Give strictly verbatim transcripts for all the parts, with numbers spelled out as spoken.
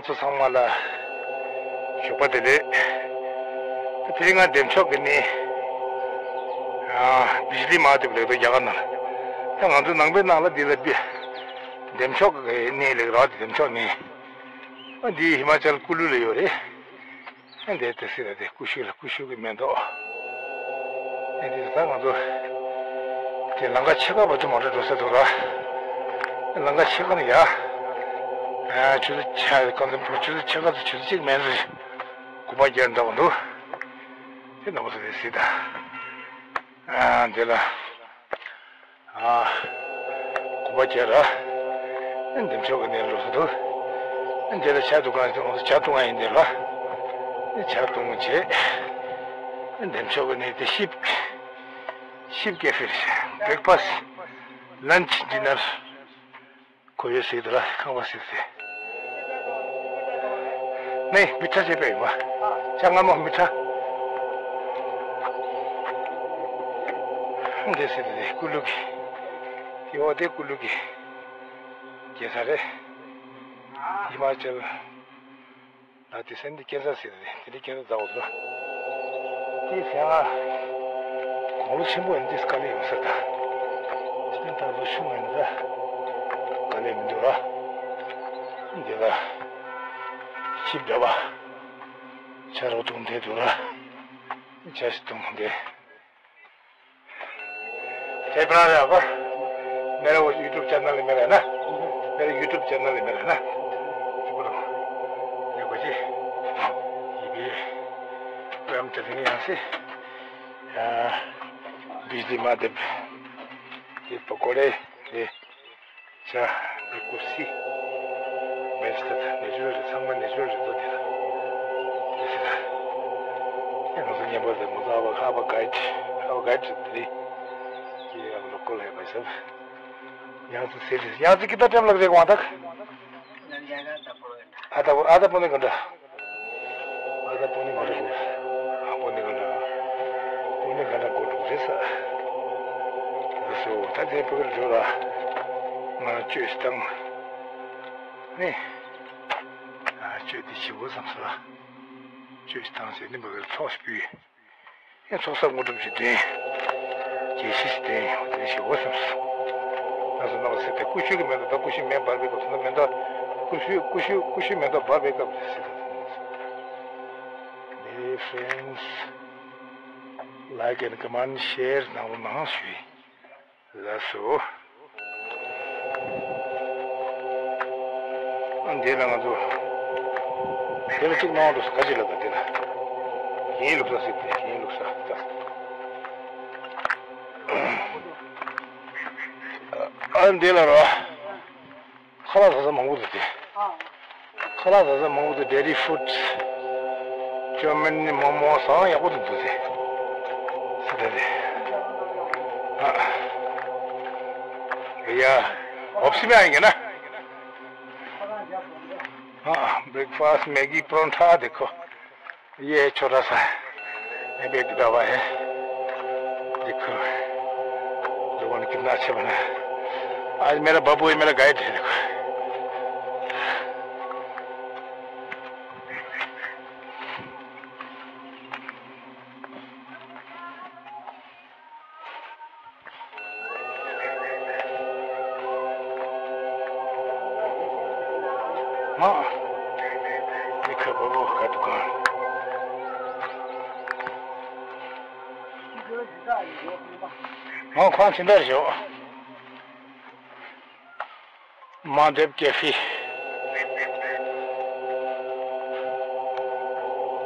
ཚོ་ཚང་མ་ལ་ཞོགས་པ་བདེ་ལེགས། ད་དེ་རིང་ང་འདེམས་ཤོག་གི་གནས། ཨ། བི་ཇི་ལི་མ་དེབ་ལེགས་འདུག་རྒྱ་གར་ནང་། ད་ང་ཚོ་ནང་པའི་ནང་ལ་འདི་ལ་བི་འདེམས་ཤོག་གི་གནས་ལེགས་ར། འདེམས་ཤོག་གནས། ཨ། འདི་ཧི་མ་ཅལ་ཀུ་ལུ་ལ་ཡོད་རེད། ཨ། འདི་དེ་སྲིད་ལ་དེ་ཀུ་ཤུ་ལ་ཀུ་ཤུ་གི་མེ་ཏོག་ཨ། འདི་ད་ང་ཚོ་དེ་ལམ་ཁ་ཕྱེད་ཀ་བར་དུ་མ་འགྲོ་འགྲོ་ས་འདུག་ར། ལམ་ཁ་ཕྱེད་ཀ་ནས་ཡ། ཨ། ཆུ་ཚོད་ཕྱེད་ཀ་ནས་ཆུ་ཚོད་ཕྱེད་ཀ་ཚོ་ཆུ་ཚོད་གཅིག་མན་ཙམ་གོམ་པ་རྒྱག་འདྲ་བོ་འདུག་དེ་ནོར་བུ་ས་དེ་སྲིད་ད། ཨ། འདི་ལ། ཨ། གོམ་པ་བརྒྱབ་ར། ཨ། འདེམས་ཤོག་གི་གནས་ལོགས་སུ་འདུག་ཨ། འདི་ལ་ཇ་འཐུང་ག་ཡིན། ཇ་འཐུང་ག་ཡིན་འདི་ལ། ཨ། ཇ་འཐུང་བྱས། ཨ། འདེམས་ཤོག་གི་གནས་དེ་ཤིབ། ཤིབ་ཀེ་ཧྥེ་རེད། བྷེག་ཕ་སི། ལན་ཆི། ཌི་ནར། ཁོ་ཡོད་སྲིད་དུ་ར། ཁང་པ་སྲིད་ཟེར། ནས་མི་ཁྲ་བྱས་པས་ཡིན་པ། ཇ་མངར་མོ་མི་ཁྲ། འདི་སྲིད་དུ་རེད། ཀུ་ལུ་གི། དེ་འོ་དེ་ཀུ་ལུ་གི་རྒྱལ་ས་རེད། ཧི་མ་ཅལ་ལ་དེ་སྲིད་འདི་རྒྱལ་ས་སྲིད་དུ་རེད། དེ་འདྲའི་རྒྱལ་ས་མཛའ་བོ་འདུག་དེའི་སེང་ང་དགུང་ལོ་ཆེན་པོ་ཡིན་དུས་དཀའ་ལས་ཡོང་ས་ད། ཕྱི་ནས་ད་ལོ་ཆུང་བ་ཡིན་ད་དཀའ་ལས་མི་འདུག་ར། འདི་ལ་ཤིབ་འདྲ་བ། ཇ་རོ་འཐུང་བསྡད་འདུག་ར། ཇ་ཞིག་འཐུང་བསྡད། དེ་པ་ར་ར་བ། मेरा वो YouTube channel है मेरा, है ना? मेरा YouTube चैनल है मेरा, है ना? शुक्र। देखो जी, ये भी प्रेम चलेंगे यहाँ से। ཡ། བི་ཇི་མ་དེབ། དེ་པ་ཀོ་རེ། དེ་ཇ། དེ་ཀུ་སི། མེ་སྟད་ནེ་ཅུ་རལ་རེད། ཚང་མ་ནེ་ཅུ་རལ་རེད་དོ། དེ་ལ་དེ་སི་ལ་ཡང་ང་ཚོ་མཉམ་པོ་དེ་ང་ཚོ་ཨ་བ་ཨ་བ་གའིཌ། ཨ་བ་གའིཌ་དེ་ཡང་ལོ་ཀལ་ཧེ་བ་སབ། ཡང་ཚི་སི་ལི་ཡང་ཚི་ཀི་ད་ཏྲེམ་ལག་རེ་ཀ་བང་ཐག་ཨ་ད་པོ་ཨ་ད་པོ་ནི་ག་འདྲ། ཨ་ད་པོ་ནི་ག་འདྲ། ཨ་པོ་ནི་ག་འདྲ། པོ་ནི་ག་འདྲ་གོ་འགྲོ་རེད་ས། ལགས་སོ། ད་དེ་བོད་ལ་འགྲོ་ལ་ང་བཅོས་སི་བཏང་ནི། ཨ། བཅོས་འདི་ཞིག་འོ་བསམ་སོ་ལ། བཅོས་སི་བཏང་ཟེར་ནི་འབའ་གི་ཚོགས་སུ་ཕུལ། ཡང་ཚོགས་བསགས་དངོས་གྲུབ་ཀྱི་དོན། དགེ་བཤེས་ཀྱི་དོན་ཡང་དེ་ཞིག་འོ་བསམ་སོང་། ང་ཚོ་ནང་ཟེར་ཏེ་ཀུ་ཤུ་གི་མེ་ཏོག་ད་ཀུ་ཤུ་མེ་འབར་བའི་སྐབས་སུ་ན་མེ་ཏོག་ཀུ་ཤུ་ཀུ་ཤུ་ཀུ་ཤུ་མེ་ཏོག་འབར་བའི་སྐབས་ཟེར་ཏེ། Dear friends, like and comment, share གནང་རོགས་གནང་ཞུ། ལགས་སོ། འདི་ལ་ང་ཚོ་འདི་ལ་གཅིག་གནང་འགྲོ་ས་ག་ཅི་ལ་ད་འདི་ལ་གིན་ལུག་ས་ཟེར་ཏེ་གིན་ལུག་ས་ད། ཨ་འདི་ལ་རོ། ཁ་ལག་ཟ་ས་མང་པོ་འདུག་སྟེ། ཁ་ལག་ཟ་ས་མང་པོ་འདུག་ཌེ་རི་ཧྥུཌ། ཅོ་མིན་ནི་མོག་མོག་ཟ་ཡག་པོ་འདུག་འདུག་སྟེ། སི་ད་རེ། ཨ། ཡ། འོབ་སི་མེ་ཨ་ཡིན་ན། ཨ། བྷེག་ཕ་སི་མེ་གི་པ་རོན་ཐ་དེ་ཁོ། ये छोटा सा है, ये भी एक ढाबा है। देखो, लोगों ने कितना अच्छा बनाया। आज मेरा बाबू है, मेरा गाइड है, देखो। हाँ, ये खबर वो का दुकान। हाँ, खान चिंता रहो। མ་འདེབས་ཀེ་ཧྥེ།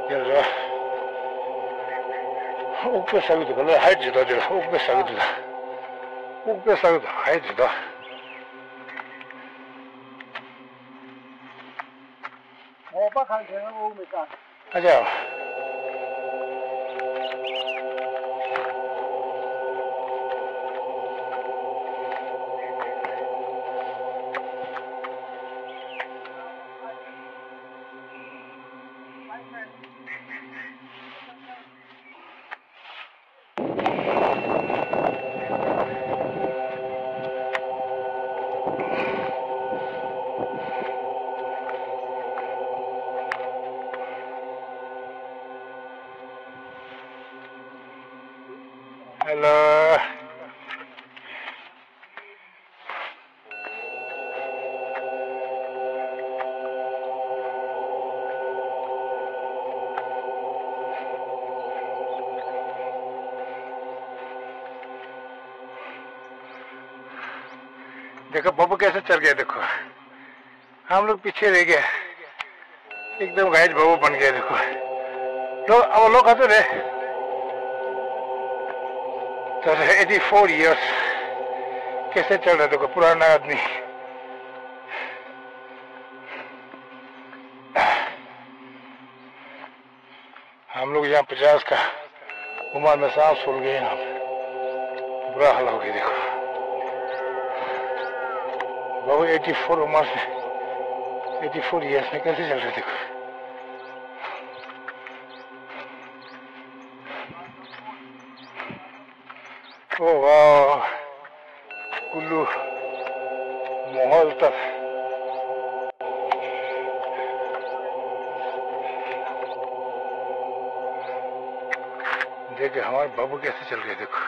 དེ་ལ་དབུགས་པའི་ས་གི་འདུག་ག་ལ་ཧའི་ཇི་ད་དེ་ལ་དབུགས་པའི་ས་གི་འདུག་ད། དབུགས་པའི་ས་གི་འདུག་ཧའི་ཇི་ད། ངོ་པ་གང་དྲན་ན་དབུགས་མི་ས། ཨ་ཅག Hello. देखो बाबू कैसे चढ़ गए, देखो। हम लोग पीछे रह गए, एकदम गाइड बाबू बन गए। देखो लोग, अब लोग कहते रहे, तो एटी फोर ईयर्स कैसे चल रहे, देखो पुराना आदमी। हम लोग यहाँ पचास का उम्र में सांस फूल गए, यहाँ पे बुरा हाल हो गया। देखो बाबू, एटी फोर उम्र से, एटी फोर ईयर्स में कैसे चल रहे, देखो। ओ वाह, कुल्लू माहौल तक। देखिए हमारे बाबू कैसे चल रहे, देखो।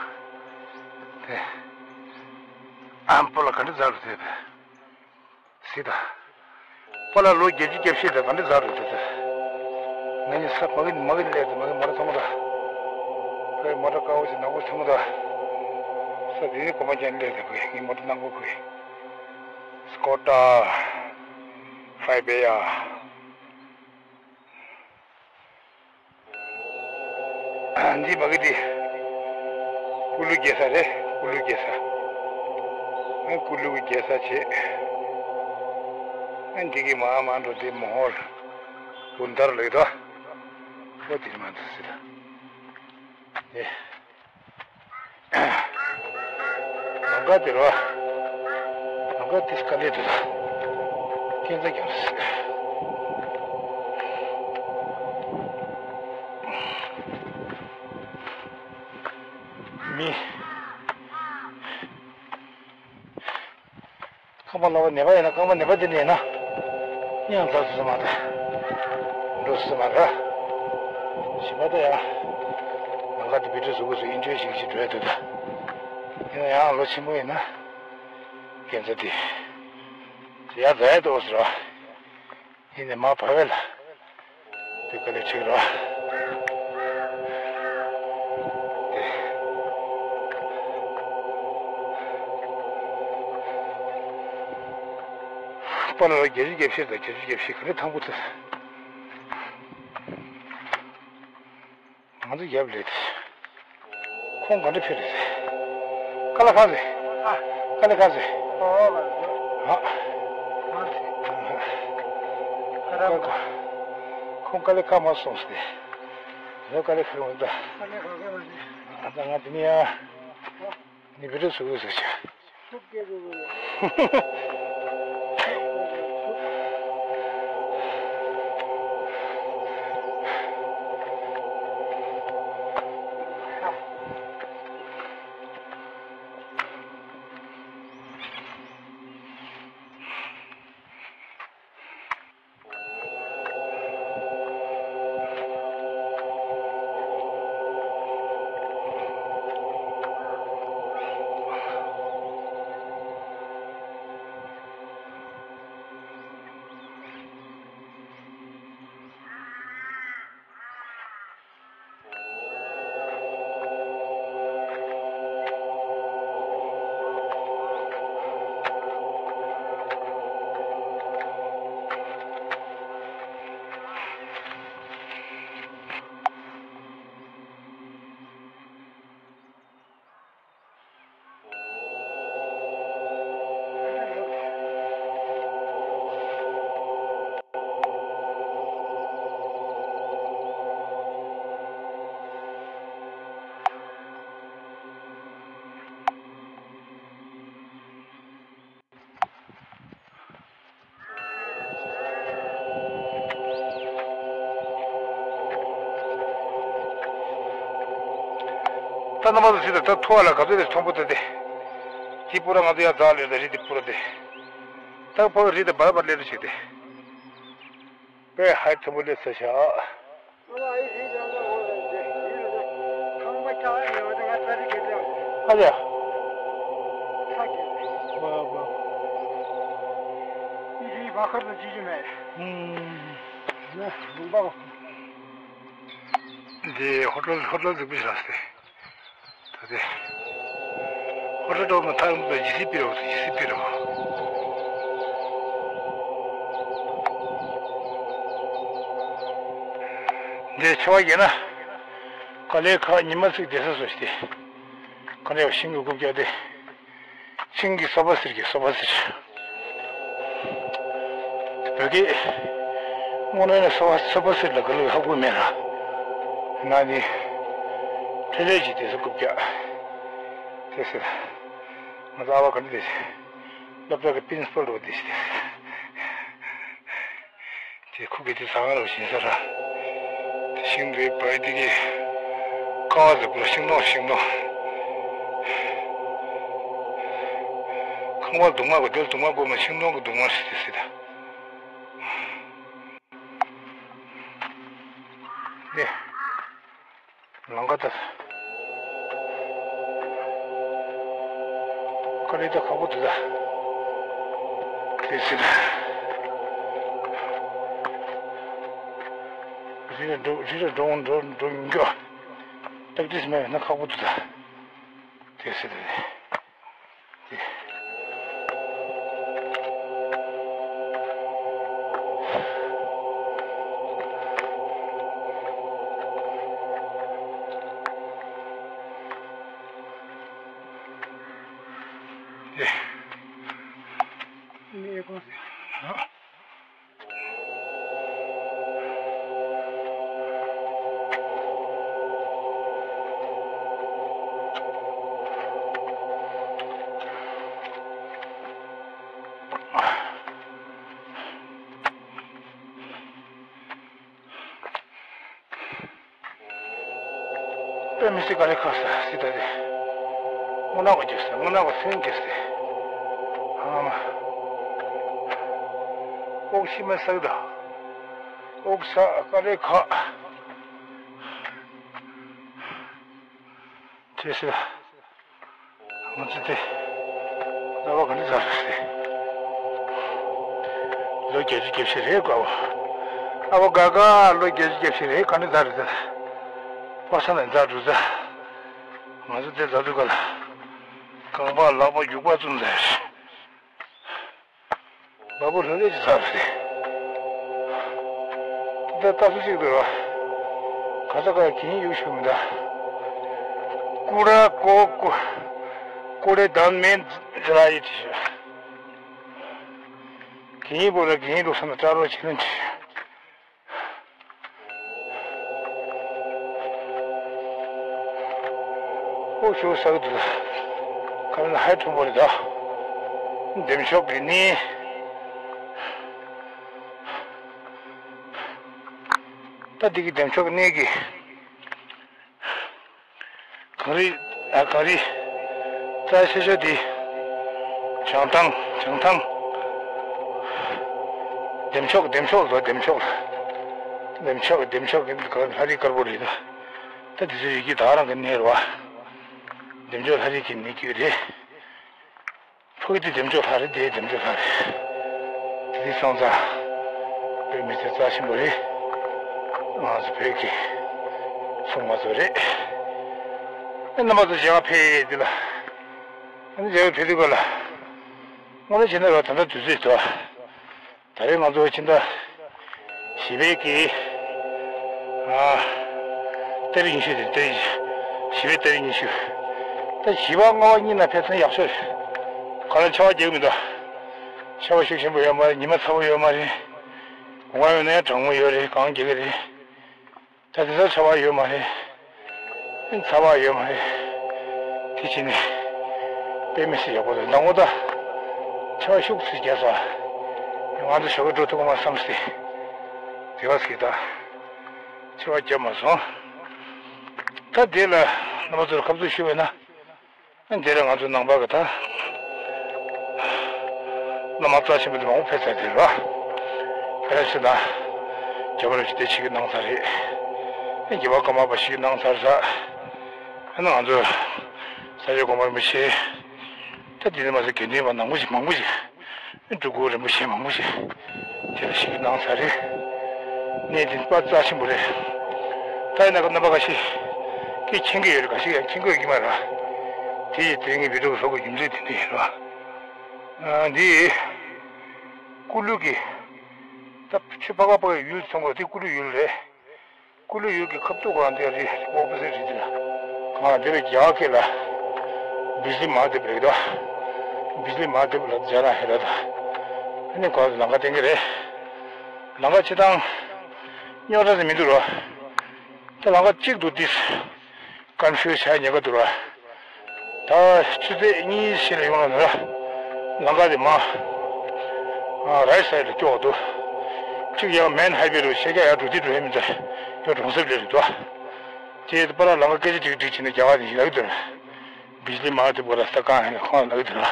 हम पोला खंड झाड़ू थे। སྲིད་དང་། པ་ལ་ལོ་བརྒྱད་ཅུ་གྱ་བཞི་དང་ག་འདྲ་ཟ་རུ་འདུག་ཟེར། ང་གཉིས་ས་མ་གི་མ་གི་སླེབས་དུས་མ་གི་མོ་ཊ་ཐོན་གོ་ད། ཁོའི་མོ་ཊ་དཀར་པོ་ཞིག་ནག་པོ་ཐོན་གོ་ད། ས་དེ་ནི་གོ་མ་ཅན་སླེབས་དུས་ཁོས་ངའི་མོ་ཊ་ནག་པོ་ཁོས། སི་ཀོ་ཊ། ཧྥའི་བེ་ཡ། འདི་མ་གི་འདི། ཀུ་ལུ་རྒྱལ་ས་རེད། ཀུ་ལུ་རྒྱལ་ས། ཨ་ཀུ་ལུ་གི་རྒྱལ་ས་བྱས། ཨ་འདི་གི་མ་མ་འགྲོ་འདི་མོ་ཧོར། བུན་དར་ལོས་དོ། ཨོ་དེ་མ་འདུག་སྲིད་ད། ཨེ། ལམ་ཁ་དེ་རོ། ལམ་ཁ་དེ་དཀའ་ལས་འདུག་ད། ཁྱེད་ཚ་ཀྱང་སྲིད། མི། རྐང་པ་ལག་པ་ནད་པ་ཡིན་ན། རྐང་པ་ནད་པ་དེ་ནས་ཡིན་ན། ཡང་ཚ་སུ་མ་ད། འགྲོ་སུ་མ་ད། ཞི་མ་ད་ཡ། ལམ་ཁ་དེ་བི་ཏྲི་བཟོ་དགོས་སུ་ཨིན་ཊར་ཞིག་ཞིག་འགྲོ་ཡ་འདུག་ད། ཡིན་ན་ཡང་ལོ་ཆེན་པོ་ཡིན་ན། ཁྱེད་ཚ་དེ། ཡ་ཛ་ཡ་ཏོག་སུ་ར། ཡིན་ནས་མ་བབས་པས་ལ། དེ་དཀའ་ལས་ཆེ་གི་རེད་བ། དེ། པ་ལ་ལ་བརྒྱད་ཅུ་གྱ་བཞི་དང་བརྒྱད་ཅུ་གྱ་བཞི་ག་རེ་ཐང་པོ་ཚོད། ང་ཚོ་རྒྱབ་ལས་དེ། ཁོང་ག་འདྲ་ཕེབས་རེད། དཀའ་ལས་ཁག་རེད། དཀའ་ལས་ཁག་རེད། ཨ། ཁོང་དཀའ་ལས་ཁག་མ་སོང་ཟེར། ད་དཀའ་ལས་ཁག་མ་རེད་ད། ད་ང་དེ་ནས་ཡ། ནི་བི་ཏྲི་བཟོ་དགོས་ཟེར་བྱ། ད་རྣམ་པ་ཚོ་ཞིག་ད་ད་ཐོ་བ་ལ་ག་ཚོད་རེད་མཐོན་པོ་དེ་དེ། དེ་པུ་ར་ང་ཚོ་ཡ་རྫ་ལེར་ད་རི་དེ་པུ་ར་དེ། ད་ཕོ་རི་དེ་བར་བར་ལེར་ཞིག་དེ། དཔེ་ཧའི་མཐོན་པོ་སླེབས་ཚར་ཤག། ཨ་ལས། ས་ཀྱི། ཨུམ། ནི་དེའི་བར་ཁར་དུ་ཅི་ཅི་མེད། ཨུམ། ནི་ལུང་པ། འདི་ཧོ་ཊལ་ཧོ་ཊལ་འཛུགས་པའི་ས་སྟེ། ད་དེ། ཧོ་ཊལ་འགྲོ་མ་ཐག་རིང་པོ་ཇི་སི་པི་རོ་ཇི་སི་པི་རོ། འདི་ཆེ་བ་ཡིན་ན། དཀའ་ལས་ཁག་ཉི་མ་ཚིག་བསྡད་ས་བཟོ་ཞིག་སྟེ། དཀའ་ལས་ཤིང་གི་རྐུབ་བཀྱག་སྟེ། ཤིང་གི་སོ་པ་ཟེར་གྱི་སོ་པ་ཟེར། བོད་སྐད། དངོས་གནས་ནས་སོ་པ་སོ་པ་ཟེར་ལ་ག་ལུགས་ཧ་གོ་མེད་ར། ན་ནི། ཁྲེ་ལས་ཀྱི་དེ་ཚོ་རྐུབ་བཀྱག་དེ་ཟེར། ང་ཚོ་ཨ་བ་ག་འདྲ་དེ་ཟེར། སློབ་གྲྭ་གི་པིན་སི་པལ་རོ་དེ་ཟེར། དེ་ཁུག་གི་དེ་ཟ་ཁང་རོ་ཞིང་ས་ར། དེ་ཤིང་འདྲའི་བར་དེ་གི། ཀ་བ་ཟེར་གོ་ཤིང་སྡོང་ཤིང་སྡོང་། ཁང་པ་གདུང་མ་གོ་དེ་གདུང་མ་གོ་མ་ཤིང་སྡོང་གི་གདུང་མ་ཞིག་དེ་སྲིད་ད། ནི། ལང་ཀ་ད། ཀ་ལི་ད་ཁག་པོ་འདུག་ད། དེ་སྲིད་ད། རི་ལ་འགྲོ་རི་ལ་འགྲོ་འགྲོ་འགྲོ་མི་འགྱོ། ཏག་ཏིས་མེད་ན་ཁག་པོ་འདུག་ད། དེ་སྲིད་དེ། དེ། དེ། ཨ། དཔེ་མི་སྲིད་དཀའ་ལས་ཁག་ས་སྲིད་ད་དེ། སྔོ་ནག་པ་རྒྱབ་ས་སྔོ་ནག་པ་སེང་རྒྱབ་ས། ཨ་མ། ཨོག་ཤི་མ་ས་གི་ད། ཨོག་ས་དཀའ་ལས་ཁག་དེ་སྲིད། ང་ཚོ་དེ། ཨ་བ་ག་འདྲ་ཟ་རེད། ལོ་བརྒྱད་ཅུ་གྱ་བཞི་རེད་ཀ་བ། ཨ་བ་ག་ག་ལོ་བརྒྱད་ཅུ་གྱ་བཞི་རེད་ག་འདྲ་ཟ་རེད་ཟ། པ་ས་ནས་ཟ་འགྲོ་ཟ། ང་ཚོ་དེ་ཟ་དུས་ག་ལ། རྐང་པ་ལག་པ་རྒྱུག་པ་བཙུམ་ཟ། ལ་བུ་ལྷ་ལས་ཀྱི་ཟ་རེད། ད་ལྟ་སུ་ཞིག་འདུག་ར། ག་ས་ག་གིན་ཡུག་ཤུ་མི་འདའ། ཀུ་ར་ཀོ་ཀུ། ཀུ་རེ་དམ་མེན་ཛ་ལ་ཡི་ཏི་ཤ། གིན་བོ་ལ་གིན་ལུག་ས་ན་ཏྲ་རོ་ཆེ་ན་ཅི། ཨོ་ཤུ་ས་གི་འདུག་ད། ག་ན་ཧའི་ཁྲོམ་པོ་རེད་ད། འདེམས་ཤོག་གི་ནི། ད་འདི་གི་འདེམས་ཤོག་གནས་ཀྱི། གངས་རི། ཨ། གངས་རི། རྩྭ་ཤ་ཤ་འདི། བྱང་ཐང་། བྱང་ཐང་། འདེམས་ཤོག་འདེམས་ཤོག་ལ་འདེམས་ཤོག་འདེམས་ཤོག་འདེམས་ཤོག་གི་ལྷ་རི་དཀར་པོ་རེད་ད། ད་འདི་ཚོ་ཡི་གེ་ད་རང་གི་གནས་རེད་བ། འདེམས་ཤོག་ལྷ་རི་གི་གནས་རྒྱུད་རེད། ཕ་གི་དེ་འདེམས་ཅོག་ལྷ་རེད། དེ་འདེམས་ཅོག་ལྷ་རེད། དེ་དུས་སོང་ཙང་། བོད་མི་ཚེ་རྩ་ཆེན་པོ་རེད། ང་ཚོ་བོད་ཀྱི་སྲུང་མ་ཚོ་རེད། ཨེ་རྣམ་པ་ཚོ་མཇལ་ཁ་ཕེབས་དེ་ལ། ཨ་ནི་མཇལ་ཁ་ཕེབས་དུས་ག་ལ། དངོས་གནས་བྱས་ན་ར་ད་ལྟ་དུས་ཚོད་དུ། ད་རེས་ང་ཚོ་ཕྱི་ཟླ་བཞི་པའི་གི། ཨ། ཏ་རིག་ཉི་ཤུ་རེད། ཏ་རིག་བཞི་པའི་ཏ་རིག་ཉི་ཤུ། ད་བཞི་པ་ལྔ་པ་གཉིས་ན་ཕེབས་ཚན་ཡག་ཤོས་རེད། ག་ལ་ཆར་པ་རྒྱག་མི་འདུག་ཆར་པ་ཤུགས་ཆེན་པོ་ཡོད་མ་རེད། ཉི་མ་ཚ་པོ་ཡོད་མ་རེད། དགུན་ཁ་ཡོད་ན་ཡང་གྲང་མོ་ཡོད་རེད། གངས་རྒྱག་གི་རེད། ད་དེ་ཚོ་ཆར་པ་ཡོད་མ་རེད། ཨེ་ཚ་བ་ཡོད་མ་རེད། དེ་ཕྱིན་ནས་དཔེ་མི་སྲིད་ཡག་པོ་རེད། ནང་པོ་ད་ཆར་པ་ཤུགས་ཆེ་རྒྱག་ས། ང་ཚོ་ཞོགས་ཀས་འགྲོ་ཐུབ་ཀྱི་མ་བསམ་སྲིད། དེ་བ་སྲིད་ད། ཆར་པ་རྒྱབ་མ་སོང་། ད་དེ་ལ་རྣམ་པ་ཚོར་ཁ་རྩང་ཞུ་བས་ན། ཨ་འདི་ལ་ང་ཚོ་ནང་པ་གི་ད། བླ་མ་རྩ་ཆེན་པོ་དེ་མང་པོ་ཕེབས་ཚར་དེ་རེད་བ། ཕེབས་ཕྱིན་ན། རྒྱལ་བ་རིན་པོ་ཆེ་དེ་ཞིག་གནང་ཚར་རེད། ཨ་རྒྱལ་བ་ཀརྨ་པ་ཞིག་གནང་ཚར་ས། ཨ་ནི་ང་ཚོ། ས་ ཡ་ཡོ་གོང་མ་རིན་པོ་ཆེ། ད་འདི་ནས་མ་ཟད་དགེ་འདུན་པ་ནང་པ་ཞིག་མང་པོ་ཞིག་སྤྲུལ་སྐུ་རིན་པོ་ཆེ་མང་པོ་ཞིག་དེ་ལ་ཞིག་གནང་ས་རེད། གནས་འདི་པ་རྩ་ཆེན་པོ་རེད། ད་ཡིན་ན་རྣམ་པ་ཁ་ཤས་ཀྱིས་མཁྱེན་གྱི་ཡོད་རེད། ཁ་ཤས་ཀྱང་མཁྱེན་གྱི་ཡོད་ཀྱི་མ་རེད། དེ་ཡིས་དེ་ངས་བི་ཌིའོ་བཟོ་དགོས་རྒྱུ་མཚན་དེ་འདྲ་ཡིན་རེད། ཨ། འདི་ཀུ་ལུ་གི་ད་ཆུ་ཕ་ཁ་ཕ་ཁའི་ཡུལ་ཚོང་གོ་དེ་ཀུ་ལུ་ཡུལ་རེད། ཀུ་ལུ་ཡུལ་གྱི་ཁ་ཐུག་གང་དེ་རི་ཨོ་པོ་སི་ཊི་རི་དེ་ལ། ཨ། དེ་ལ་རྒྱ་གར་སྐད་ལ་བི་ཇི་ལི་མ་ཧ་དེབ་རེད་དོ། བི་ཇི་ལི་མ་ཧ་དེབ་ལ་ཇ་ན་ཧེ་ར་དང་། ཨ་ནི་གོང་དུ་ལམ་ཁ་བསྟན་གྱི་རེད། ལམ་ཁ་ཆེ་ཐང་རྙོག་དྲ་ཟེར་མི་འདུག་རོ། ད་ལམ་ཁ་གཅིག་ཏུ་ཏིས་ཀོན་ཕིའུ་ཛི་བྱ་ཉེན་ཁ་འདུག་ར། ད་ཆུ་ཚོད་གཉིས་ཕྱིན་ལ་ཡོང་ལ་ན་ར། ལམ་ཁ་དེ་མ། ཨ། རའིཊ་སའིཌ་ལ་སྐྱོ་བ་འདུག་གཅིག་ཡང་མེན་ཧའི་ཝེ་རུ་ཤེས་རྒྱ་ཡར་འགྲོ་དེ་འགྲོ་ཧེ་མི་འདུག་ཡང་གྲོང་གསེབ་ལས་རེད་འདུག་དེ་པ་ར་ལམ་ཁ་སྐད་ཆ་ཅིག་འགྲིག་ཕྱིན་ནས་རྒྱ་གར་དེ་ཡིན་ལ་གི་འདུག་བི་ཇི་ལི་མ་ཧ་དེབ་པ་ར་ས་ཀང་ཧེ་ལ་ཁོང་ལ་གི་འདུག་ར།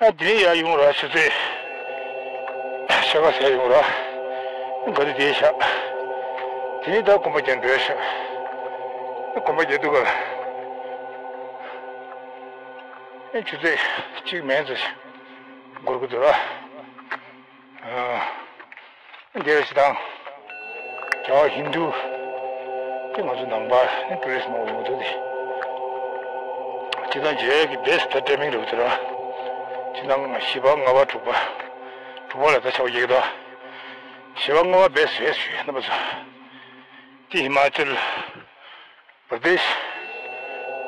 ཨ། དེ་ནས་ཡར་ཡོང་ར་ཆུ་ཚོད་ཕྱེད་ཀ་ཟེར་ཡོང་ར། ག་དུས་དེ་བཞག་དེ་ནས་ད་གོམ་པ་རྒྱག་འགྲོ་ཡ་ཤག་གོམ་པ་རྒྱག་དུས་ག་ལ། ཨ། ཆུ་ཚོད་གཅིག་མན་ཙམ་འགོར་གི་འདུག་ར། ཨ། འདིར་སྤྱིར་བཏང་རྒྱ་གར་ཧིན་དུ་དེ་ང་ཚོ་ནང་པ་ནི་ཊུ་རི་སི་མང་པོ་ཡོང་འདུག་སྟེ། སྤྱིར་བཏང་རྒྱ་གར་གྱི་བེ་སི་ཊི་ཊ་ཊེ་མིང་རེད་འདུག་ར། སྤྱིར་བཏང་བཞི་པ་ལྔ་པ་དྲུག་པ། དྲུག་པ་ལ་ད་ཆ་བ་རྒྱག་གི་འདུག་བཞི་པ་ལྔ་པ་བེ་སི་ཊི་རེད་ཞུ་ཡ་རྣམ་པ་ཚོ། དེ་ཧི་མ་ཅལ་པར་དེཤ་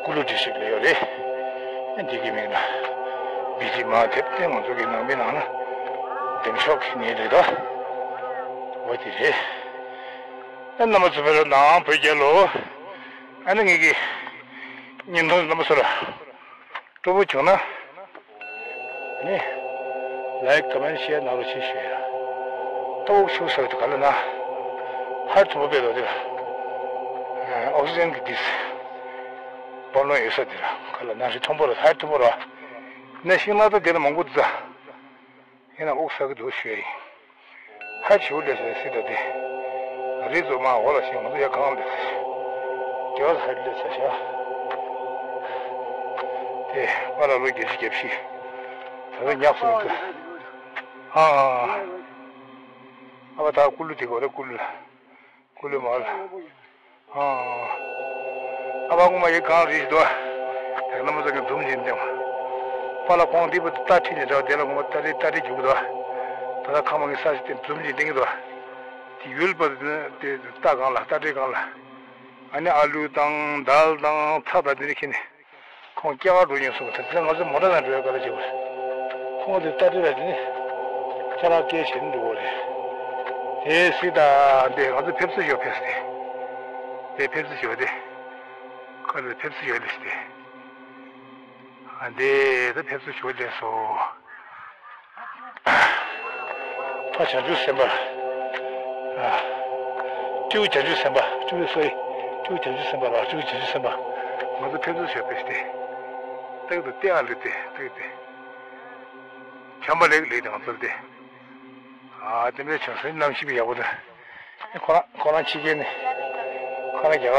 ཀུ་ལུ་ཌི་སི་ཊྲིཀ་ལ་ཡོད་རེད། འདི་གི་མིང་ལ་བི་ཇི་མ་ཧ་དེབ་དེ་ང་ཚོ་གི་ནང་པའི་ནང་ན་འདེམས་ཤོག་གི་ངེས་རེད་དོ། འོ་དེ་རེད། ཨ། རྣམ་པ་ཚོ་ཕེབས་རོགས་གནང་བོད་རྒྱལ་ལོ། ཨ་ནི་ངེད་ཀྱི་བརྙན་ཐུང་རྣམ་པ་ཚོ་ལ་སྤྲོ་པོ་བྱུང་ན། ནི། ལའིཀ་ཀོ་མེན་ཤེར་གནང་རོགས་བྱེད་ཞུ་ཡ། ཏོག་ཤུགས་སོགས་དུ་ག་ལ་ན། ཧར་ཐུམ་པ་པེ་ལོ་དེ་ལ། ཨོག་སི་ཇན་གི་དིས། སྦོམ་ལོང་ཡོད་ས་དེ་ལ་ག་ལ་ན་རི་མཐོན་པོ་ལ་ཧར་ཐུམ་པོ་ར། ནས་ཤིང་ནགས་ད་དེ་ལ་མང་པོ་འདུག་ད། ཡིན་ན་དབུགས་ས་གི་འདུག་ཞུ་ཡ་ཡིན། ཧ་ཆེ་བོ་སླེབས་ས་སྲིད་ད་དེ། རི་རྫོང་མ་འོག་ལ་ཞིང་ང་ཚོ་ཡ་གང་སླེབས་ས་ཞིག་རྒྱལ་བ་ཧ་སླེབས་ས་ཞག་དེ་པ་ལ་ལོ་བརྒྱད་ཅུ་གྱ་བཞི། ད་ལྟ་ཉག་སོང་འདུག་ཨ། ཨ་བ་ད་ཀུ་ལུ་དེ་གོ་ད་ཀུ་ལུ་ལ། ཀུ་ལུ་མ་ལ། ཨ། ཨ་བ་ངོ་མ་ཡི་གང་རིགས་དོ། དེ་ན་མ་ཟ་གི་འཛུམ་བཞིན་ལྡེམ། པ་ལ་ཁོང་འདི་པོ་ཏ་ཁྲི་ནས་འདྲ་བ་དེ་ལ་ངོ་མ་ཏ་རི་ཏ་རི་རྒྱུག་དོ། ད་ལྟ་ཁ་མ་གི་ས་ཞིག་དེ་འཛུམ་བཞིན་ལྡེང་གི་དོ། དེ་ཡུལ་པ་དེ་ཏ་གང་ལ་ཏ་རི་གང་ལ། ཨ་ནི་ཨ་ལུ་དང་དཱལ་དང་ཚྭ་དང་དེ་འདྲ་ཁྱེར་ནས། ཁོང་སྐྱ་བར་འགྲོ་མྱོང་སོང་། དེ་ཚོ་ང་ཚོ་མོ་ཊ་ནང་འགྲོ་ཡ་ག་ལ་བྱེད་པ་རེད། ཁོང་དེ་ལྟ་དུས་ལ་དེ་ནི་ཁྱེད་རང་སྐད་བྱེད་ནི་འགྲོ་གི་རེད། དེ་སྲིད་ད་འདི་ང་ཚོ་ཕེབས་བསུ་ཞུ་ཕེབས་ཏེ། དེ་ཕེབས་བསུ་ཞུ་དེ། ཁ་ལ་ཕེབས་བསུ་ཞུ་ལེ་ཞིག་དེ། ཨ་འདི་ད་ཕེབས་བསུ་ཞུ་ལེ་སོ། ཕ་བྱང་ཆུབ་སེམས་དཔའ། ཨ། སྤྲེའུ་བྱང་ཆུབ་སེམས་དཔའ། སྤྲེའུ་སོ་ཡི། སྤྲེའུ་བྱང་ཆུབ་སེམས་དཔའ་ལ། སྤྲེའུ་བྱང་ཆུབ་སེམས་དཔའ། ང་ཚོ་ཕེབས་བསུ་ཞུ་ཕེབས་ཏེ། སྟག་ཏུ་སྟེ་ཨ་ལུ་སྟེ་སྟག་སྟེ། བྱམས་པ་ལེགས་ལེགས་དང་ཚོར་ཏེ། ཨ་དེ་འདྲའི་བྱང་སེམས་རྣམ་ཤེས་པའི་ཡག་པོ་དང་། ཁོ་རང་ཁོ་རང་ཕྱི་རྒྱལ་ནས་ཁོ་རང་རྒྱ་གར་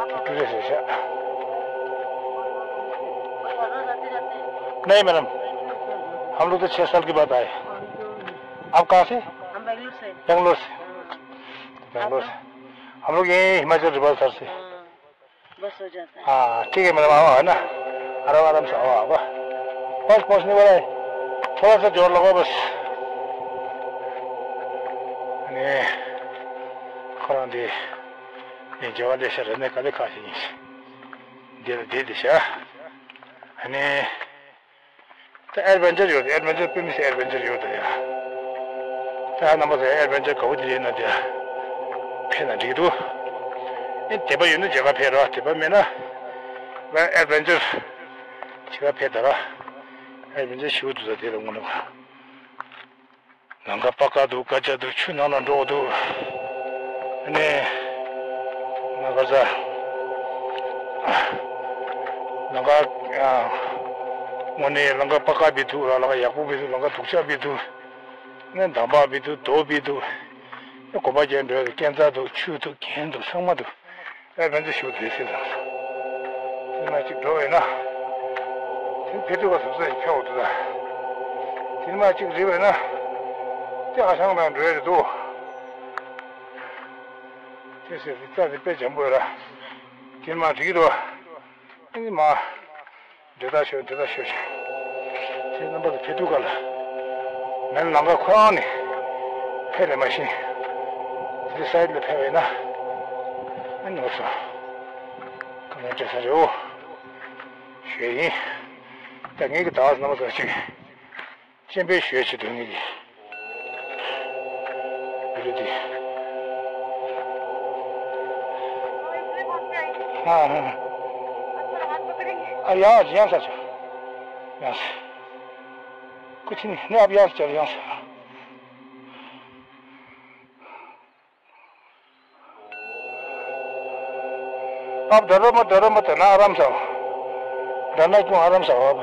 དུ་ཀྲུ་རེ་ཟེར་ཤག नहीं मैडम, हम लोग तो छः साल के बाद आए। आप कहाँ से? हम बेंगलुरु से। बेंगलुरु से। बेंगलुरु से। हम लोग यहीं हिमाचल रिवाल सर से। बस हो जाता है। हाँ, ठीक है मैडम, आओ, है ना? आराम, आराम से आओ, आओ। बस पहुँचने वाला है। थोड़ा सा जोर लगाओ, बस। ने, ཁོ་རང་དེ་ནས་རྒྱལ་བ་ལེ་ཤ་རེ་ནས་ག་ལེ་ཁ་ཞིག་ཡིན་ཞིག་འདི་ལ་བསྡད་དེ་ཤག་ཨ་ནི། ད་ཨེ་ཌི་ཝེན་ཅར་ཡོད་རེད། ཨེ་ཌི་ཝེན་ཅར་དཔེ་མི་སྲིད་ཨེ་ཌི་ཝེན་ཅར་ཡོད་རེད་ཡ། ད་རྣམ་པ་ཚོ་ཨེ་ཌི་ཝེན་ཅར་དགའ་པོ་དེ་རེད་ན་དེ་ཕེབས་ན་འགྲིག་འདུག་ཨེ་དད་པ་ཡོད་ན་མཇལ་ཁ་ཕེབས་རོགས། དད་པ་མེད་ན་ཨེ་ཌི་ཝེན་ཅར་མཇལ་ཁ་ཕེབས་ད་ར། ཨེ་ཌི་ཝེན་ཅར་ཞུ་འདུག་ད་དེ་ལ་དངོས་གནས། ལམ་ཁ་པ་ཀ་འདུག་སྐར་ཆ་འདུག་ཆུ་ནང་ལ་འགྲོ་འདུག་ཨ་ནི། ང་ག་ས། ལམ་ཁ། ཨ། དངོས་གནས་ལམ་ཁ་པ་ཀ་བི་འདུག་ར། ལམ་ཁ་ཡག་པོ་བི་འདུག་ལམ་ཁ་སྡུག་ཅག་བི་འདུག་ཨ་ནི་འདམ་བག་བི་འདུག་རྡོ་བི་འདུག་ཨ་ནི་གོམ་པ་རྒྱག་འགྲོ་ཡ་དུ་སྐས་འཛེག་འདུག་ཆུ་འདུག་གྱེན་འདུག་ཚང་མ་འདུག་ཨེ་ཕན་ཚུན་ཞུ་དུས་སྲིད་དང་། ན་གཅིག་འགྲོ་བས་ན། དེ་ཕེབས་དུས་ག་སོ་སོ་ཡི་ཕེབས་འོ་དུ་ད། དེ་མ་གཅིག་རེད་བས་ན། དེ་ཨ་ཞང་དང་འགྲོ་ཡ་རེད་འདུག་དེ་ཟེར་དེ་རྩ་དེ་དཔེ་འཇམ་པོ་ཡོད་ར། དེ་མ་འགྲིག་གི་འདུག་ཨ་ནི་མ། འདྲེ་ད་ཤོད་འདྲེ་ད་ཤོད་ཤོད། ཁྱེད་རྣམ་པ་ཚོ་ཕེབས་དུས་ག་ལ། མེན་ལང་ཀ་ཁོ་རང་ནས་ཕེབས་རེ་མ་ཤེས། དེ་ས་ཡིད་ལ་ཕེབས་པས་ན། ཨ་ནོར་སོང་། ཁ་ལན་སྤྲད་ས་རེད་འོ། ཞུས་ཡིན། ད་ངེད་ཀྱི་ད་བ་རྣམ་པ་ཚོ་ཅིག་སྤྱན་འབེབས་ཞུས་བྱེད་དོན་ངེད་ཀྱི། བི་རུ་དེ། ཨ་ཡ་ཡང་ས་ཆ། ཡང་ས། कुछ नहीं, नहीं, अब यहाँ से चल, यहाँ से। अब डरो मत, डरो मत, है ना, आराम से आओ। डरना क्यों, आराम से आओ। अब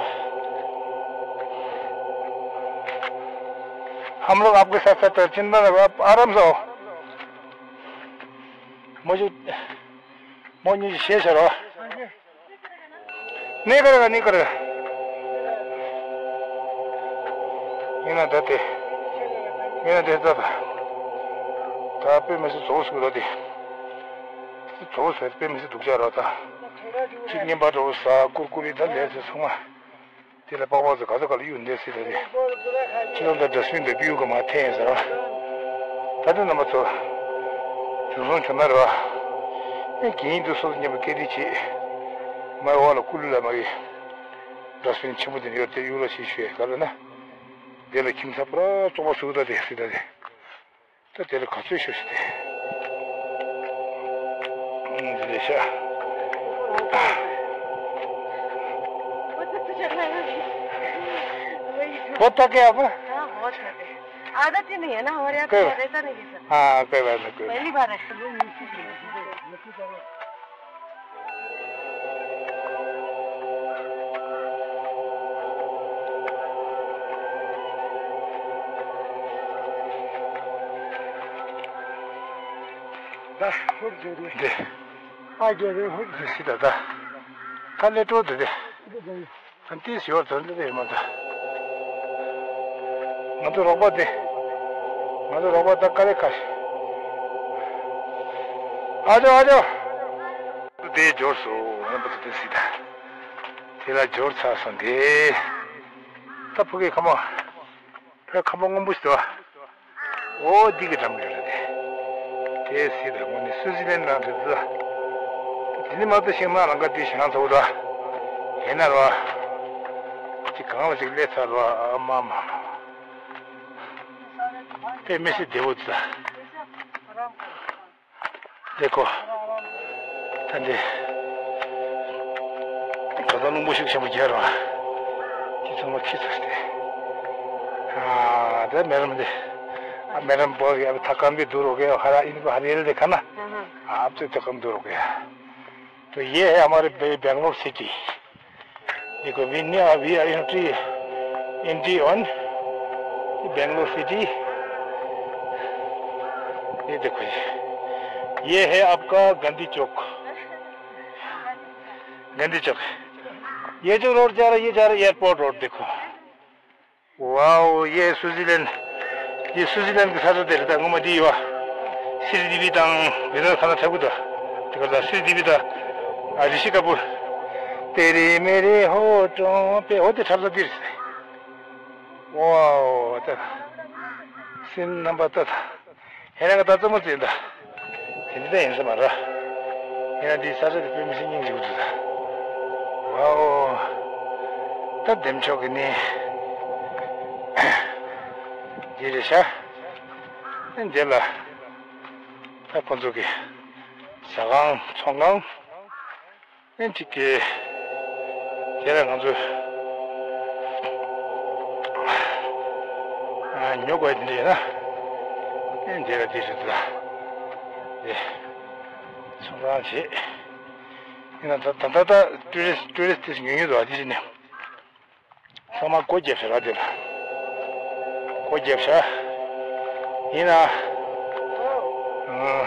हम लोग आपके साथ साथ हैं, चिंता ना करो, आप आराम से आओ। मुझे, मुझे शेष है। नहीं करेगा, नहीं करेगा। ཡིན་ན་ད་དེ། ཡིན་ན་དེ་ད་ད། ད་དཔེ་མི་སྲིད་བཟོ་ཟུག་ར་དེ། བཟོ་ཟེར་དཔེ་མི་སྲིད་སྡུག་ཅག་ར་ད། གཅིག་ངན་པ་འགྲོ་ས་ཀུར་ཀུ་རི་ད་ལས་ཚེ་སོང་ང་། དེ་ལ་པགས་པ་ཚོ་ག་ཚོད་ག་ལ་གཡུག་འདེད་སྲིད་ད་དེ། ཁྱེད་རང་ད་ཌ་སི་བིན་དེ་པིའུ་ག་མ་འཐེན་ཟེར་བ། ད་དེ་རྣམ་པ་ཚོ། བྱུང་སོང་བྱུང་ན་ར། ཨེ་གིན་དུ་སོ་སོ་མཉམ་པོ་སྐད་དེ་བྱེད། མ་འོག་ལ་ཀུ་ལུ་ལ་མ་གི། ཌ་སི་བིན་ཆེན་པོ་དེ་ནས་ཡོད་དེ་གཡུག་རོགས་བྱེད་ཞུས་ག་ལ་ན། དེ་ལ་ཁྱིམ་ཚང་པུ་ར་བཙོག་པ་ཟུག་ད་དེ་སྲིད་ད་དེ། ད་དེ་ལ་ག་ཚོད་ཤོད་ཤི་དེ། འདི་ལས་ཤ། वो तो तुझे लगा। वो तो क्या अब? हाँ, बहुत है। आदत ही नहीं है ना हमारे यहाँ पे, कोई रहता नहीं है सर। हाँ, कोई बात नहीं, कोई बात पहली बार है। ད་ཧུབ་རྒྱུ་རེད། འདི། ཨ་རྒྱུ་རེད་ཧུབ། འདི་སི་ད་ད། ད་ལས་སྤྲོ་འདི་རེད། ད་འདི་ཞོར་དོན་འདི་རེད་མ་ད། ང་ཚོ་རོགས་པ་འདི། ང་ཚོ་རོགས་པ་ད་དཀའ་ལས་ཁག་ཤི། ཨ་ཇོ་ཨ་ཇོ། དེ་འབྱོར་སོང་། རྣམ་པ་ཚོ་དེ་སྲིད་ད། དེ་ལ་འབྱོར་ཚར་སོང་དེ། ད་ཕུ་གེ་ཁ་མ། ཕ་ཁ་མ་སྔོན་པོ་ཞིག་འདུག་བ། འོ་འདི་གི་འགྲམ་ཡོད་རེད་དེ། དེ་སྲིད་ད་དངོས་གནས་སུའུ་ཙི་ལན་ནང་དེ་ཚོ། དེ་ནི་མ་གཏོགས་ཤིང་ནགས་རང་ག་དེ་ཞེ་དྲག་ཚ་བོ་འདུག་བ། ཡིན་ན་ར་བ། ཅིག་གང་ལ་ཅིག་སླེབས་ཚར་ར་བ། ཨ་མ་མ། དཔེ་མི་སྲིད་བདེ་བོ་འདུག་ད། འདི་ཁོ། ད་འདི། ག་ད་རླུང་པོ་ཤུགས་ཆེན་པོ་རྒྱག་རོགས། དེ་ཚང་མ་ཁྱི་ཚོ་སྟེ། ཨ་ད་མེ་རམ་འདི། ཨ་མེ་རམ་པོ་ཡ་ཐ་ཀམ་བི་དུ་རོ་གེ་ཧ་ར་ཨིན་པ་ཧ་རེ་ལ་དེ་ཁ་ན། ཨ་ཨབ་ཚེ་ཐ་ཀམ་དུ་རོ་གེ། तो ये है हमारे बे- बेंगलोर सिटी। देखो, we now, we are entry, entry on Bangalore city। ये देखो, ये, ये है आपका गांधी चौक, गांधी चौक। ये जो रोड जा रहा है, ये जा रहा है एयरपोर्ट रोड, देखो। वाओ, ये स्विट्जरलैंड, ये स्विट्जरलैंड གི་ས་ཆ་དེ་རེད། ད་ངོ་མ་འདི་ཡོད་བ། སི་རི་ལྡེ་བི་དང་བེ་ན་ཁ་ན་ཐབ་གུ་ད། དེ་ག་ད་སི་རི་ལྡེ་བི་ད། ཨ་རི་ཤི་ཀ་པུར། ཏེ་རི་མེ་རི་ཧོ་ཀྲོང་པེ་ཧོ་དེ་འཁྲབ་ས་འདི་རེད། ཝའོ་ད། སེམས་རྣམ་པ་ད་ད། ཧེ་རང་གི་ད་རྩེད་མོ་རྩེ་ད། དེ་འདྲ་ད་ཡིན་ས་མ་ར། ཧེ་རང་འདི་ས་ཆ་དེ་དཔེ་མི་སྲིད་སྙིང་རྗེ་པོ་འདུག་ད། ཝའོ། ད་འདེམ་ཆོག་གི་ནི། འདི་རེད་ཤག་ཨ་འདི་ལ། ད་ཁོང་ཚོ་གི་ཟ་ཁང་ཚོང་ཁང་། ཨེ་འགྲིག་གི། དེ་ལ་ང་ཚོས་ཨ་ཉོ་དགོས་དེ་འདྲ་ཡིན་ན། ཨེ་འདི་ལ་འདི་རེད་ད། དེ་ཚོང་ཁང་བྱེད། ཡིན་ན་ད་ད་ད་ད་ཊུ་རི་སི་ཊུ་རི་སི་དེ་ཉོ་ཉོ་འདུག་ཨ་དེ་བྱས་ནས། ཚང་མ་སྒོ་བརྒྱབ་ཤག་ར་དེ་ལ། སྒོ་བརྒྱབ་ཤག་ཡིན་ན། ཨང་།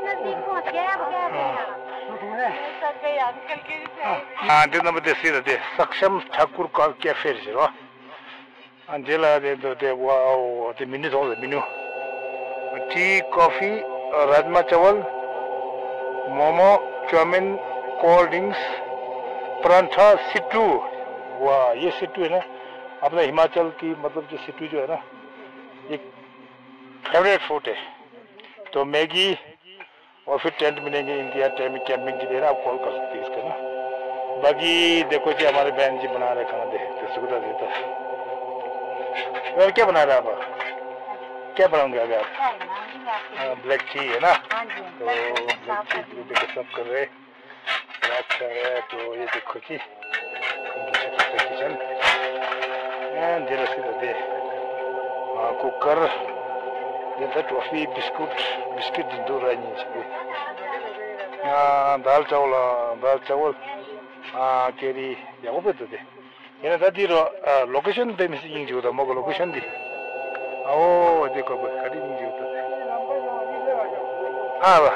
ཨ་འདི་རྣམ་པ་དེ་སྲིད་ལ་དེ་སག་ཤམ་ཐ་ཀུར་ཀ་ཀེ་ཧྥེ་རེད་ཟེར་བ། ཨ་འདི་ལ་དེ་འདུག་དེ་ཝའོ་དེ་མི་ནུ་ཐོག་ལ་མི་ནུ། tea, coffee, rajma chawal, momo, chow mein, cold drinks, paratha, सिट्टू। वाह, ये सिट्टू है ना, अपना हिमाचल की, मतलब, जो सिट्टू जो है ना, ये फेवरेट फूड है। तो मैगी और फिर टेंट मिलेंगे, इनके यहाँ टेंट में कैंपिंग के लिए ना, आप कॉल कर सकते हैं इसका ना। बाकी देखो जी, हमारे बहन जी बना रहे खाना, दे, दे, सुविधा देता है। और क्या बना रहे हैं आप? क्या बनाओगे अभी आप? चाय बनाऊंगी मैं आपके लिए। हाँ, ब्लैक टी है ना? हाँ जी, तो ब्लैक टी, ब्लैक साफ टी कर दूंगी। देखो, सब कर रहे हैं। अच्छा है, तो ये देखो जी, किचन। हाँ, जरा सी तो दे। हाँ, कुकर। ये तो टॉफी, बिस्कुट, बिस्किट दो रानी चाहिए। हाँ, दाल चावल, हाँ, दाल चावल। हाँ, केरी, या वो भी तो दे। ཡིན་ན་ད་འདི་རོ། ཨ། ལོ་ཀེ་ཤན་དེ་མི་སྲིད་སྙིང་རྗེ་པོ་དང་མོ་གི་ལོ་ཀེ་ཤན་འདི། ཨའོ་དེ་ཁོ་པ་ག་རེ་སྙིང་རྗེ་པོ་དང་། ཨ་བ།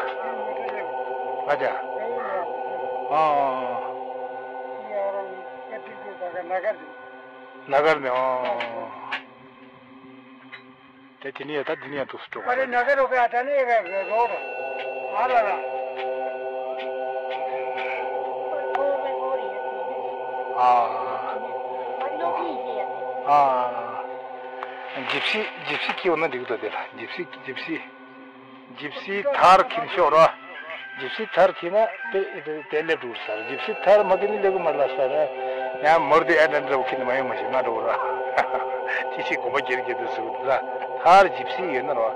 ཨ་ཅག་ཨ། ན་གར་ནས། ཨོ། དེ་དེ་ནས་ད་འདི་ནས་འདུག་སྤྲོ། अरे नगर हो गया था ना, ये रोड। आ रहा। हाँ। हाँ। जिप्सी, जिप्सी क्यों ना दिख तो दे रहा, जिप्सी, जिप्सी। जिप्सी थार खिन शो रहा। जिप्सी थार खिन ना, ते, ते, ते ले टूर सर। जिप्सी थार मगे नहीं लेगो मरला सर। यहाँ मर्द एंड एंड वो खिन मैं मशीन ना डोरा। किसी को बचेर के तो सूद रहा। थार जिप्सी ये ना रहा।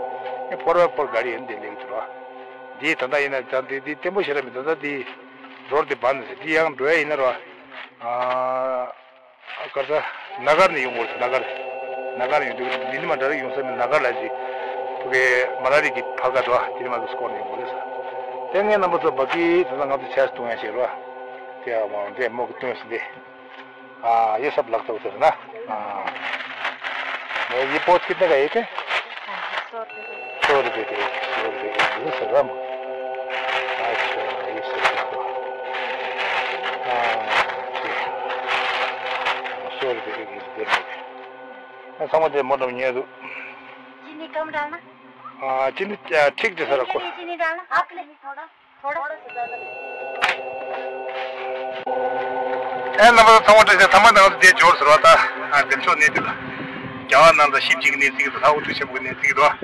ये फोर बाय फोर गाड़ी है, दे ले तो रहा। दी तंदा ये ना, दी, दी, टेम्पो शहर में तंदा दी, रोड दे बंद है। दी यहाँ ड्राई ये ना रहा। आ, ཨ་ཀར་ས། ན་གར་ནས་ཡོང་དགོས་རེད། ན་གར། ན་གར་ནས་ཡོང་དུས་མི་ནི་མ་འདྲ་རིགས་ཡོང་ས་མིན། ན་གར་ལ་ཅིག་ཕ་གའི་མ་ལ་རིགས་ཀྱི་ཕ་ག་དོ་དེ་ནི་མ་གི་སྐོར་ནས་ཡོང་དགོས་རེད་ས། དེ་ངས་རྣམ་པ་ཚོ་བ་ཀི་དེ་ཚོ་ང་ཚོ་ཆས་གཏོང་ཡ་བྱེད་རོགས། དེ་ཡང་མང་དེ་མོ་གི་སྟོན་ཟིན་ཏེ། ཨ་ཡེ་སབ་ལག་ཐོག་ཟེར་ན། ཨ། मैं ये पहुंच कितने का एक है? सौ रुपये का एक। सौ रुपये का एक, ये सर राम। अच्छा, ये सर देखो। हाँ, ठीक है। सौ रुपये का एक, ये दे दो। मैं समझ गया, मोटा नहीं है तू। चीनी कम डालना। हाँ, चीनी, आ, ठीक जैसा रखो। चीनी, चीनी डालना, आप ले थोड़ा। ཨེ་རྣམ་པ་ཚང་མ་བཀྲ་ཤིས། ཚང་མ་ནང་དུ་བསྡད་འབྱོར་ཟེར་བ་དང་། ཨ་འདེམས་ཤོག་གནས་དེ་ལ་རྒྱ་གར་ནང་ལ་ཞིབ་ཅིག་གནས་ཚིག་དང་ལྷ་འུ་ཐུག་ཆེན་པོ་གནས་ཚིག་རོ། ལྷ་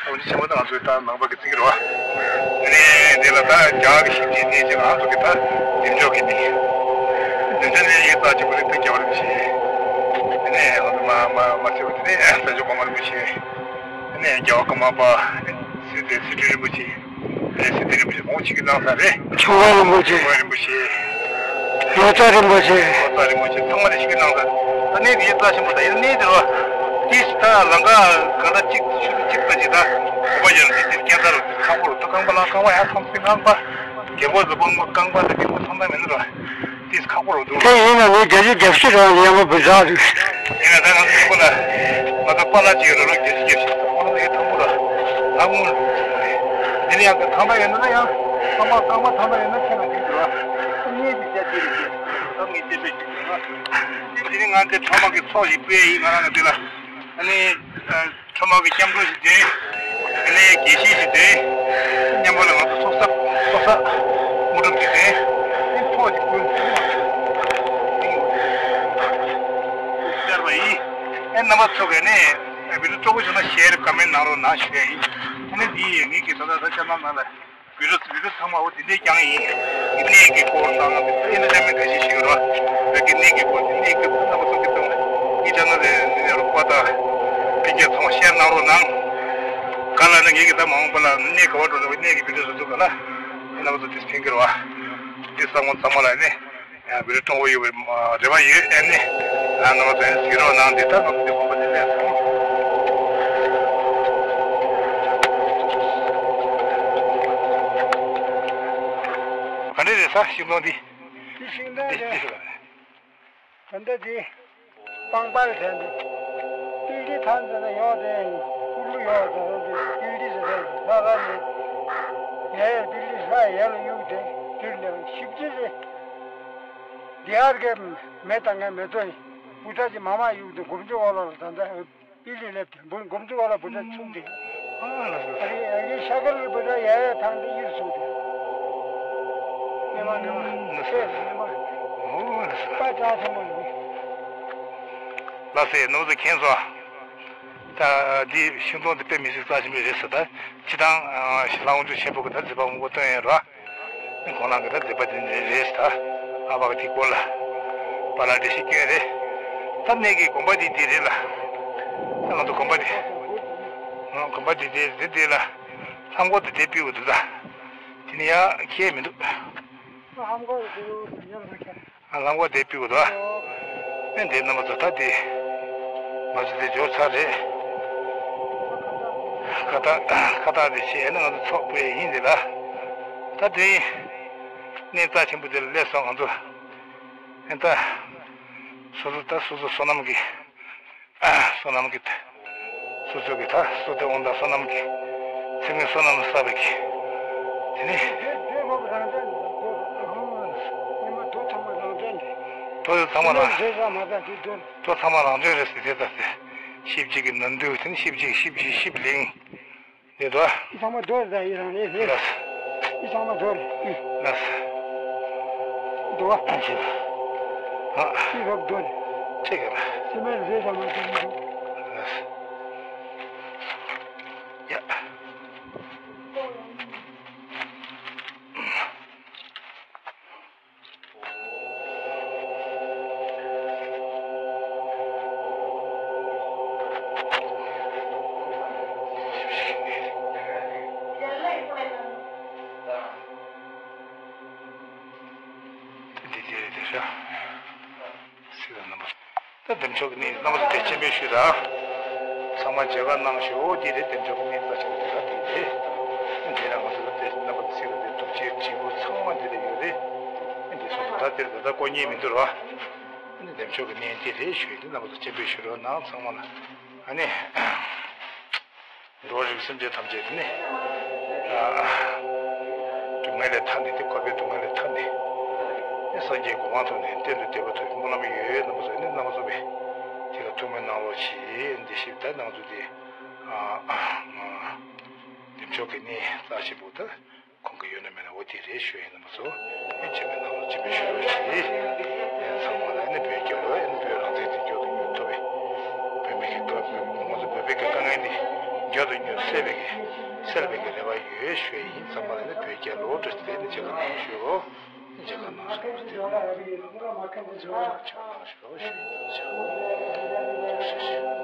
འུ་ཐུག་ཆེན་པོ་དང་ང་ཚོའི་ད་ནང་པ་གི་ཚིག་རོ། ཨ་ནི་དེ་ལ་ད་རྒྱ་གར་གི་ཞིབ་ཅིག་གནས་ཚིག་ང་ཚོ་གི་ད་འདེམས་ཤོག་གི་ནི། འདེམས་ཤོག་གནས་ཡིན་ཙང་ཆེན་པོ་རེད། ཐུགས་རྒྱ་བ་རེ་བྱེད། ཨ་ནི་ང་ཚོ་མ་མ་མ་ཚེ་བ་དེ་ནས་ས་ཆུ་གོང་མ་རེ་བྱེད། ཨ་ནི་རྒྱལ་བ་ཀརྨ་པ་སྲིད་སྲིད་ཁྲི་རིན་པོ་ཆེ། ཨེ་སྲིད་ཁྲི་རིན་པོ་ཆེ་ཁོང་གཅིག་གིས་གནང་ས་རེད། ཆོས་དབང་རིན་པོ་ཆེ། ཆོས་དབང་རིན་པོ་ཆེ། ལོ་ཙཱ་རིན་པོ་ཆེ། ལོ་ཙཱ་རིན་པོ་ཆེ་ཚང་མ་ལ་ཞིག་གིས་གནང་ས། ད་གནས་དེ་ཡིན་རྩ་ཆེན་པོ་ད་ཡིན་གནས་དེ་རོ། ཏིས་ད་ལང་ཀ་གང་ལྟར་གཅིག་ཆུ་ཚོད་གཅིག་ད་ཅིག་ད་གོ་པ་ཡོད་ལ་དེ་དེ་སྐྱེ་ས་རོ། དེ་ཁང་པ་རོ། ད་ཁང་པ་ལ་ཁང་པ་ཡང་ཐམས་ཅད་ཁང་པ། རྒན་པོ་གཟུགས་པོ་རྐང་པ་དེ་རྒན་པོ་ཚང་མ་མིན་རོ། ཏིས་ཁག་པོ་རུ་འདུག་དེ་ཡིན་ན་ངས་བརྒྱ་ཆ་བརྒྱད་ཅུ་རང་ཡག་པོ་བུ་ཟ་རེད། ཡིན་ན་ད་ང་ཚོ་ཆེན་པོ་ལ་ང་ཚོ་པཱ་ལགས་གཅིག་ཡོད་རེད་རོ། བརྒྱད་ཅུ་གྱ་བཞི་ཁོ་རང་ལ་ཡོད་ཐང་པོ་ར། ད་དངུལ་འདི་ནི་ཡང་ཐང་པ་ཡོད་ན་ཡང་ཐང་པ་རྐང་པ་ཐང་པ་ཡོད་ན་ཁྱེད་ལ་འགྲིག་འདུག་ར། ངས་འདི་བརྒྱ་ཅི་རེད་ཅེས་ད་ངས་བརྟན་པོས་ཅིག་འདུག་ར། འདི་ནི་ང་ཚོའི་ཁྲོམ་གི་ཚོགས་ཡིན་པས་ཡིན། ང་རང་གི་འདི་ལ་ཨ་ནི། ཁྲོམ་གི་སྐྱབས་འགྲོ་ཞིག་དེ། དེ་ནས་དགེ་བཤེས་ཞིག་དེ། མཉམ་པོ་ལ་ང་ཚོ་ཚོགས་གསོག་ཚོགས་གསོག་དངུལ་ཀྲམ་ཞིག་དེ། དེ་ཚོགས་ཀྱི་ཀུན་སྤྱར་བ་ཡིན། ཨེ་རྣམ་པ་ཚོ་ག་ནས་བི་ཌིའོ་སྤྲོ་པོ་བྱུང་ན་ཤེར་ཀོ་མེན་ཊི་གནང་རོགས་གནང་ཞུ་ཡ་ཡིན། དེ་ནས་འདི་ཡིན། ངེད་ཀྱི་ད་ལྟ་ད་ཅ་ནལ་ནང་ལ། བི་ཌིའོ་བི་ཌིའོ་ཚང་མ་འོ་དེ་འདྲའི་རྐྱང་ཡིན། གནས་ཀྱི་སྐོར་དང་དེ་ཚོ་ཨེ་ན་ཅ་མེད་འགའ་ཞིག་ཞིག་ཡོད་རོ། བོད་ཀྱི་གནས་ཀྱི་སྐོར་དེ་གནས་ཀྱི་སྐོར་རྣམ་པ་ཚོ་གི་ཚང་མ་ངའི་ཅ་ནལ་ལ་འདི་ནས་རོགས་པ་དང་སྤུན་ཀྱག་ཚང་མ་ཤེར་གནང་རོགས་གནང་། ག་ལ་ནི་ངེད་ཀྱི་ད་མ་འོངས་པ་ལ་གནས་ག་བ་འགྲོ་ན་གནས་ཀྱི་བི་ཌིའོ་བཟོ་འདུག་ག་ལ། རྣམ་པ་ཚོ་དེ་ཕན་གྱི་རོ། དེ་ཚང་མ་ཚང་མ་ལ་ནི། ཡང་བི་ཌིའོ་སྤྲོ་པོ་ཡོད་པའི་རེ་བ་ཡོད། ཨ་ནི། ཨ་ནི་ང་ཚོ་ཡང་གཟིགས་རོགས་གནང་། འདི་ལྟར་ང་ཚོ་འདི་ཁོང་པ་འདི་ལས་སོང་། ག་འདྲ་རེད་ས་ཤིང་སྡོང་འདི། འདི་ཤིང་སྡོང་འདི་རེད། འདི་ཟེར་བ་རེད། ད་ལྟ་དེ་པང་པར་ཟེར་འདུག་པི་ལི་ཐང་ཟེར་ན་ཡོག་དེ་ཀུ་ལུ་ཡོག་ཟེར་འདུག་པི་ལི་ཟེར་ལྷ་ལྷ་ནི་ཡ་ཡ་པི་ལི་ལྷ་ཡ་ལ་གཡུག་དེ་དེར་ནས་ཤིབ་ཅི་རེད། དེ་ཨར་གེ་མེ་དང་ངའི་མེ་ཏོག་བུ་ཚ་ཅི་མ་མ་གཡུག་དེ་སྒོམ་ཆུ་འོག་ལ་ད་ལྟ་པི་ལི་ལེབ་དེ་འབུ་སྒོམ་ཆུ་འོག་ལ་བུ་ཚ་ཚུགས་དེ། ཨ་ལ་སོ། ཨ་རི་ཨ་རི་ཤ་ཀར་བུ་ཚ་ཡ་ཡ་ཐང་དེ་གཡུག་ཚུགས་དེ། ཉི་མ་ཉི་མ་ཨོ་ལ་སོ། པ་ཏྲ་ཐང་པོ་ཡིན། ལགས་སེ་ནུབ་ཚོ་མཁྱེན་སོང་། ད་འདི་ཤིང་སྡོང་འདི་དཔེ་མི་སྲིད་རྩ་ཆེན་པོ་རེད་ཟེར། ད་སྤྱི་བཏང་ཤིང་ལ་དབང་ཕྱུག་ཆེན་པོ་གི་ད་མཛད་པ་མང་པོ་སྟོན་ཡོད་རེད་བ། གོང་ལ་གི་ད་མཛད་པ་འདི་འདྲ་རེད་ཟེར། ད་ཨ་བ་གི་དེ་སྐོར་ལ་པ་ལ་འགྲེལ་བཤད་སྐྱོན་རེད། ད་གནས་ཀྱི་དགོན་པ་འདི་འདི་རེད་ལ། ད་ང་ཚོ་དགོན་པ་འདི་དགོན་པ་འདི་འདི་འདི་འདི་ལ་ལྷམ་གོག་འདི་འདི་ཕུལ་དགོས་འདུག་ད་དེ་ནི་ཡ་ཁྱད་མི་འདུག་ལྷམ་གོག་འདི་ཡོད་ཟེར་ཡོད་ཟེར། ལམ་ཁ་དེ་ཕུལ་དགོས་དོ། ཨེ་འདི་རྣམ་པ་ཚོ་ད་དེ་ང་ཚོ་དེ་འབྱོར་ཚར་རེད། ཁ་བཏགས་ཁ་བཏགས་དེ་བྱས་ན་ང་ཚོ་ཚོགས་པའི་ཡིན་དེ་ལ། ད་དེ་གནས་རྩ་ཆེན་པོ་དེ་ལ་སླེབས་སོང་ང་ཚོ། ཨེ་ད་སོ་སོ་ད་སོ་སོ་བསོད་ནམས་ཀྱི་བསོད་ནམས་ཀྱི་སོ་སོ་གི་ད་བསོད་བདེ་དབང་དང་བསོད་ནམས་ཀྱི་ཚིག་ངན་བསོད་ནམས་བསགས་པའི་གི་དེ་ནི་རྡོ་ཚང་མ་རང་བྱོན་རེད། རྡོ་ཚང་མ་རང་རྡོ་ཚང་མ་རང་བྱོན་རེད་ཟེར་དེ་ལྟ་སྟེ་ཤིབ་གཅིག་གི་ནམ་དུས་དེ་ནི་ཤིབ་གཅིག་ཤིབ་གཅིག་ཤིབ་ལིང་རེད་དོ། འདི་ཚང་མ་རྡོ་རེད་ད་ཡི་རང་རེད་རེད། འདི་ཚང་མ་རྡོ་རེད། ལགས། རྡོ་བ་ཨ་ཆེ། ཨ་ཤི་རབ་རྡོ་རེད། ཆེ་ག་ལ། སི་མེན་རེད་ཚང་མ་རྡོ་རེད། ལགས། ཡ། འདི་འདི་རེད་དེ་ཤ། སྲིད་དང་རྣམ་པ། ད་འདེམས་ཆོག་གི་གནས་རྣམ་པ་ཚོ་དེ་སྤྱན་འབུལ་ཞུས་དང་། ཚང་མ་མཇལ་ཁ་གནང་ཞུ། འོ་འདི་རེད་འདེམས་ཆོག་གི་གནས་རྩ་ཆེན་པོ་དེ་ད་འདི་རེད། འདི་ལ་ང་ཚོ་ད་དེ་རྣམ་པ་ཚོ་སྲིད་དང་དེ་གདུགས་ཆེ་དྲིལ་བུ་ཚང་མ་འདི་ལ་ཡོད་རེད། འདི་སོང་ད་དེར་ད་ལྟ་དཀོན་གཉེར་མི་འདུག་ར། འདི་འདེམས་ཆོག་གི་གནས་འདི་རེད་ཞུས། འདི་རྣམ་པ་ཚོ་སྤྱན་འབུལ་ཞུ་རོགས་གནང་ཚང་མ་ལ། ཨ་ནི། འགྲོ་བ་རིགས་སེམས་ཅན་ཐམས་ཅད་ནི། ཨ། སྡུག་བསྔལ་ལས་ཐར་ནས་དེ་འཁོར་བའི་སྡུག་བསྔལ་ལས་ཐར་ནས། ཨེ་སངས་རྒྱས་གོ་འཕང་ཐོབ་ནས་གཏན་དུ་བདེ་བ་ཐོབ་པའི་སྨོན་ལམ་ཡོད་རྣམ་པ་ཚོ་ནི་རྣམ་པ་ཚོ་བས་དེ་ལ་ཐུགས་སྨོན་གནང་རོགས་ཞེས་འདི་ཞིབ་ལྟ་གནང་ཚུལ་དེ། ཨ། ཨ། འདེམས་ཆོག་གི་གནས་རྩ་ཆེན་པོ་ད། ཁོང་གི་ཡོད་ན་མེད་ན་འོ་དེ་རེད་ཞུ་ཡིན་ནམ་སོ། ཨེ་ཆེ་མེད་ནང་ལ་ཆེ་མེད་ཞུ་རོགས་ཞེས། ཨེ་ཚང་མ་ལ་ཨ་ནི་བོད་རྒྱལ་ལོ། ཨ་ནི་བོད་རང་བཙན་དེ་མགྱོགས་དུ་མྱུར་ཐོབ་པའི། བོད་མི་གི་དཀའ་ངལ་ང་ཚོ་བོད་པའི་གི་དཀའ་ངལ་འདི་མགྱོགས་དུ་མྱུར་སེལ་བའི་གི་སེལ་བའི་གི་རེ་བ་ཡོད་ཞུ་ཡིན། ཚང་མ་ལ་ཨ་ནི་བོད་རྒྱལ་ལོ་འགྲོ་སྟེ་ཨ་ནི་མཇལ་ཁ་གནང་ཞུ། མཇལ་ཁ་གནང་ཞུ། དེ་ནི་མཇལ་ཁ་གནང་ཞུ་ཞུ་ཡིན།